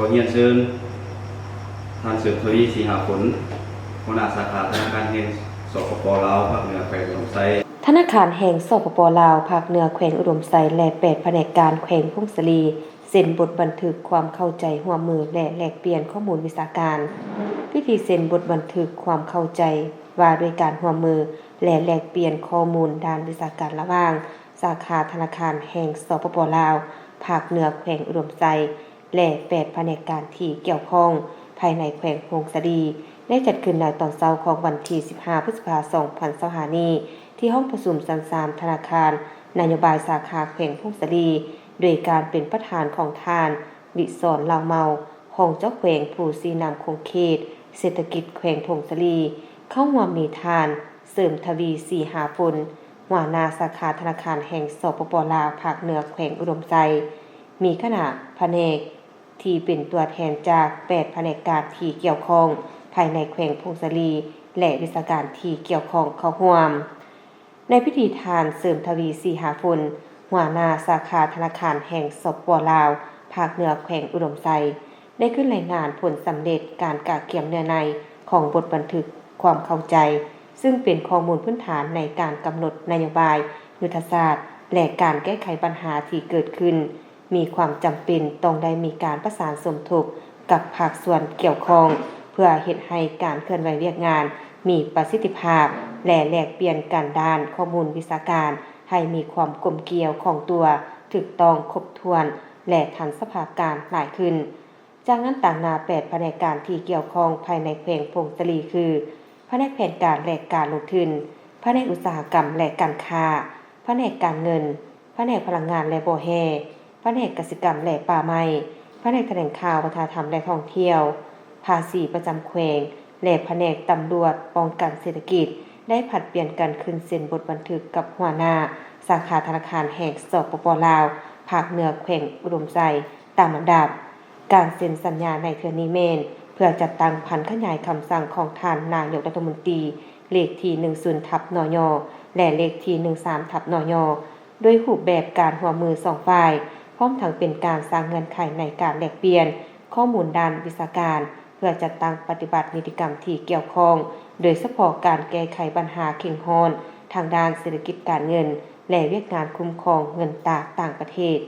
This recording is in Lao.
ຂໍຮຽນເຊີນ ທ່ານ ເສີມທະວີ ສີຫາຜົນ ຫົວໜ້າສາຂາທະນາຄານແຫ່ງ ສປປ ລາວ ພາກເໜືອແຂວງອຸດົມໄຊ. ທະນາຄານແຫ່ງ ສປປ ລາວ ພາກເໜືອແຂວງອຸດົມໄຊ ແລະ ແປດພະແນກການແຂວງຜົ້ງສາລີ ເຊັນບົດບັນທຶກຄວາມເຂົ້າໃຈຮ່ວມມື ແລະ ແລກປ່ຽນຂໍ້ມູນວິຊາການ. ພິທີເຊັນບົດບັນທຶກຄວາມເຂົ້າໃຈວ່າດ້ວຍການຮ່ວມມື ແລະ ແລກປ່ຽນຂໍ້ມູນດ້ານວິຊາການລະຫວ່າງ ສາຂາທະນາຄານແຫ່ງ ສປປ ລາວ ພາກເໜືອແຂວງອຸດົມໄຊ ແລະ ແປດພະແນກການທີ່ກ່ຽວຂ້ອງພາຍໃນແຂວງຜົ້ງສາລີ ໄດ້ຈັດຂຶ້ນໃນຕອນເຊົ້າຂອງວັນທີສິບຫ້າ ພຶດສະພາ ສອງພັນຊາວຫ້ານີ້ ທີ່ຫ້ອງປະຊຸມຊັ້ນສາມ ທະນາຄານນະໂຍບາຍສາຂາແຂວງຜົ້ງສາລີ ໂດຍການເປັນປະທານຂອງທ່ານ ວິສອນ ເລົ່າເມົາ ຮອງເຈົ້າແຂວງຜູ້ຊີ້ນຳຂົງເຂດເສດຖະກິດແຂວງຜົ້ງສາລີ, ເຂົ້າຮ່ວມມີທ່ານ ເສີມທະວີ ສີຫາຜົນ ຫົວໜ້າສາຂາທະນາຄານແຫ່ງ ສປປ ລາວ ພາກເໜືອແຂວງອຸດົມໄຊ, ມີຄະນະພະແນກທີ່ເປັນຕົວແທນຈາກແປດພະແນກການທີ່ກ່ຽວຂ້ອງພາຍໃນແຂວງຜົ້ງສາລີ ແລະ ວິຊາການທີ່ກ່ຽວຂ້ອງເຂົ້າຮ່ວມ. ໃນພິທີ ທ່ານ ເສີມທະວີ ສີຫາຜົນ ຫົວໜ້າສາຂາທະນາຄານແຫ່ງ ສປປ ລາວ ພາກເໜືອແຂວງອຸດົມໄຊ ໄດ້ຂຶ້ນລາຍງານຜົນສຳເລັດການກະກຽມເນື້ອໃນຂອງບົດບັນທຶກຄວາມເຂົ້າໃຈ, ຊຶ່ງເປັນຂໍ້ມູນພື້ນຖານໃນການກຳນົດນະໂຍບາຍ, ຍຸດທະສາດ ແລະ ການແກ້ໄຂບັນຫາທີ່ເກີດຂຶ້ນ, ມີຄວາມຈຳເປັນຕ້ອງໄດ້ມີການປະສານສົມທົບກັບພາກສ່ວນກ່ຽວຂ້ອງ ເພື່ອເຮັດໃຫ້ການເຄື່ອນໄຫວວຽກງານມີປະສິດທິພາບ ແລະ ແລກປ່ຽນກັນດ້ານຂໍ້ມູນວິຊາການໃຫ້ມີຄວາມກົມກຽວ, ຄ່ອງຕົວ, ຖືກຕ້ອງ, ຄົບຖ້ວນ ແລະ ທັນສະພາບການຫຼາຍຂຶ້ນ. ຈາກນັ້ນ, ຕາງໜ້າແປດພະແນກການທີ່ກ່ຽວຂ້ອງພາຍໃນແຂວງຜົ້ງສາລີ ຄື ພະແນກແຜນການ ແລະ ການລົງທຶນ, ພະແນກອຸດສາຫະກຳ ແລະ ການຄ້າ, ພະແນກການເງິນ, ພະແນກພະລັງງານ ແລະ ບໍ່ແຮ່, ພະແນກກະສິກຳ ແລະ ປ່າໄມ້, ພະແນກຖະແຫຼງຂ່າວ, ວັດທະນະທຳ ແລະ ທ່ອງທ່ຽວ, ພາສີປະຈຳແຂວງ ແລະ ພະແນກຕຳຫຼວດປ້ອງກັນເສດຖະກິດ ໄດ້ຜັດປ່ຽນກັນຂຶ້ນເຊັນບົດບັນທຶກກັບຫົວໜ້າສາຂາທະນາຄານແຫ່ງ ສປປ ລາວ ພາກເໜືອແຂວງອຸດົມໄຊ ຕາມລຳດັບ. ການເຊັນສັນຍາໃນເທື່ອນີ້ແມ່ນເພື່ອຈັດຕັ້ງຜັນຂະຫຍາຍຄຳສັ່ງຂອງທ່ານນາຍົກລັດຖະມົນຕີ ເລກທີ ໜຶ່ງສູນ ທັບ ນຍ ແລະ ເລກທີ ໜຶ່ງສາມ ທັບ ນຍ ດ້ວຍຮູບແບບການຮ່ວມມືສອງຝ່າຍ, ພ້ອມທັງເປັນການສ້າງເງື່ອນໄຂໃນການແລກປ່ຽນຂໍ້ມູນດ້ານວິຊາການ ເພື່ອຈັດຕັ້ງປະຕິບັດນິຕິກຳທີ່ກ່ຽວຂ້ອງ, ໂດຍສະເພາະການແກ້ໄຂບັນຫາເຄັ່ງຮ້ອນທາງດ້ານເສດຖະກິດການເງິນ ແລະ ວຽກງານຄຸ້ມຄອງເງິນຕາຕ່າງປະເທດ.